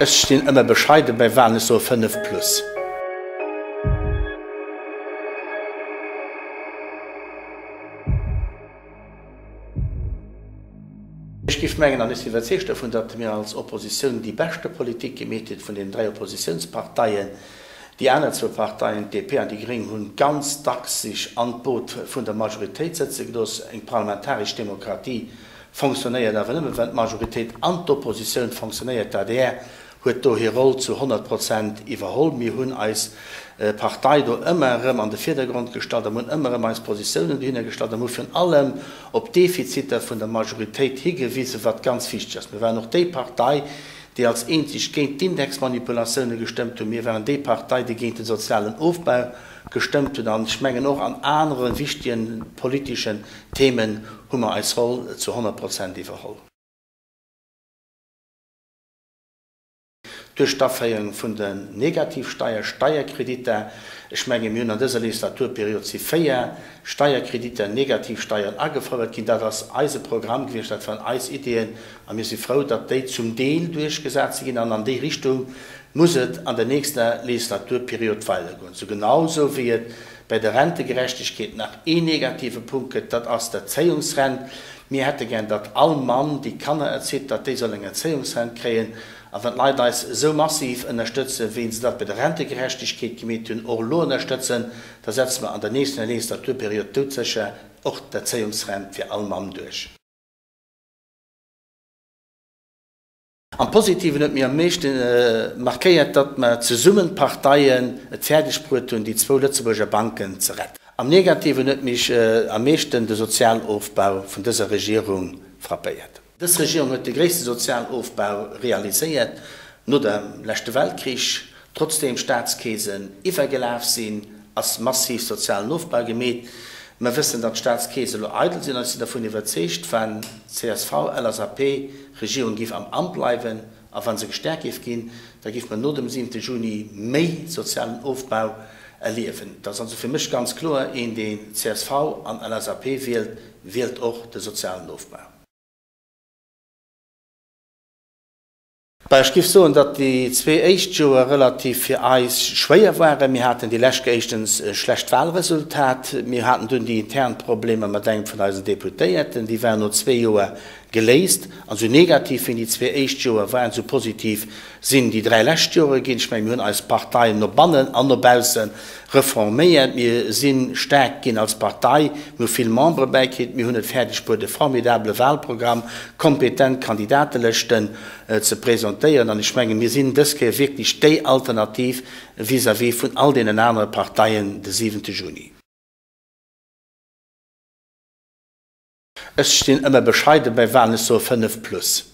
Ech stinn ëmmer bescheiden bei Wahlen, ech soe 5 plus. Ech géif mengen, an ech sinn iwwerzeegt dovun, datt mir als Oppositioun déi beschte Politik gemeet hunn vun deenen 3 Oppositiounsparteien. Déi aner zwou Parteien, d'DP an déi Gréng, hunn ganz dacks sech an d'Boot vun der Majoritéit sëtze gelooss. Eng parlamentaresch Demokratie fonctionnéiert awer nëmme wann d'Majoritéit an d'Oppositioun fonctionnéiert. D'adr huet do hir Roll zu 100 Prozent iwwerholl. Mir hunn eis Partei do ëmmer erëm an de Virdergrond gestallt a mir hunn ëmmer erëm eis Positiounen dohinner gestallt a mir hu virun allem op d'Defiziter vun der Majoritéit higewisen, wat ganz wichteg ass. Mir waren och déi Partei, déi als eenzeg géint d'Indexmanipulatioune gestëmmt hunn. Mir waren déi Partei, déi géint de sozialen Ofbau gestëmmt hunn. An ech mengen, och an anere wichtege politeschen Themen hu mer eis Roll zu 100 Prozent iwwerholl. Duerch d'Aféierung vun den Negativsteier, Steierkreditter, ech menge mir hunn an dëser Legislaturperiod si 4 Steierkreditter, Negativsteieren agefouert ginn, dat ass eise Programm gewiescht, dat waren eis Ideeën a mir si frou, datt déi zum Deel duerchgesat si ginn an an déi Richtung muss et an der nächster Legislaturperiod weidergoen. Sou genau sou wéi et bäi der Rentegerechtegkeet nach een negative Punkt gëtt, dat ass d'Erzéiungsrent. Mir hätte gär, datt all Mamm, déi Kanner erzitt, datt déi soll eng Erzéiungsrent kréien. A wann d'Leit eis esou massiv ënnerstëtzen, wéi se dat bei der Rentegerechtegkeet gemeet hunn, och elo ënnerstëtzen, da setze mer an der nächster Legislaturperiod doudsécher och d'Erzéiungsrent fir all Mamm duerch. Am Positiven huet mir am meeschte markéiert, datt mer zesummen, d'Parteien, et fäerdeg bruet hunn, déi zwou Lëtzebuerger Banken ze retten. Am Negativen huet mech am meeschten de Sozialofbau vun dëser Regierung frappéiert. Dës Regierung huet de gréisste Sozialofbau realiséiert no dem leschte Weltkrich. Trotzdeem d'Staatskeesen iwwergelaf sinn, ass massiv sozialen Ofbau gemeet. Mer wëssen, datt d'Staatskeese elo eidel sinn an ech sinn dervun iwwerzeegt, wann d'CSV-LSAP-Regierung géif am Amt bleiwen a wa se gestäerkt géif ginn, da géife mer no dem 7 Juni méi sozialen Ofbau erliewen. Et ass also fir mech ganz kloer, een deen csv an LSAP wielt, wielt och de sozialen Ofbau. Bah, ech géif soen, datt déi zwee éischt Joer relativ fir eis schwéier waren. Mir haten déi lescht Kéier éischtens e schlecht Wahlresultat. Mir haten dunn déi intern Problemer mat engem vun eisen Deputéierten. Déi waren no zwee Joer geléist. An esou negativ wéi déi zwee éischt Joer waren, esou positiv sinn déi dräi lescht Jore ginn. Ech mengen, mir hunn eis Partei no bannen an no bausse reforméiert. Mir si staark ginn als Partei. Mir hu vill Membere bäikritt. Mir hunn et fäerdeg bruet, e formidabele Wahlprogramm, kompetent Kandidatelëschten ze presentéieren. An ech mengen, mir sinn dës Kéier wierklech déi Alternativ vis-à-vis vun all deenen anere Parteien de siwente Juni. Ech stinn ëmmer bescheiden bei Wahlen, ech soe 5 plus.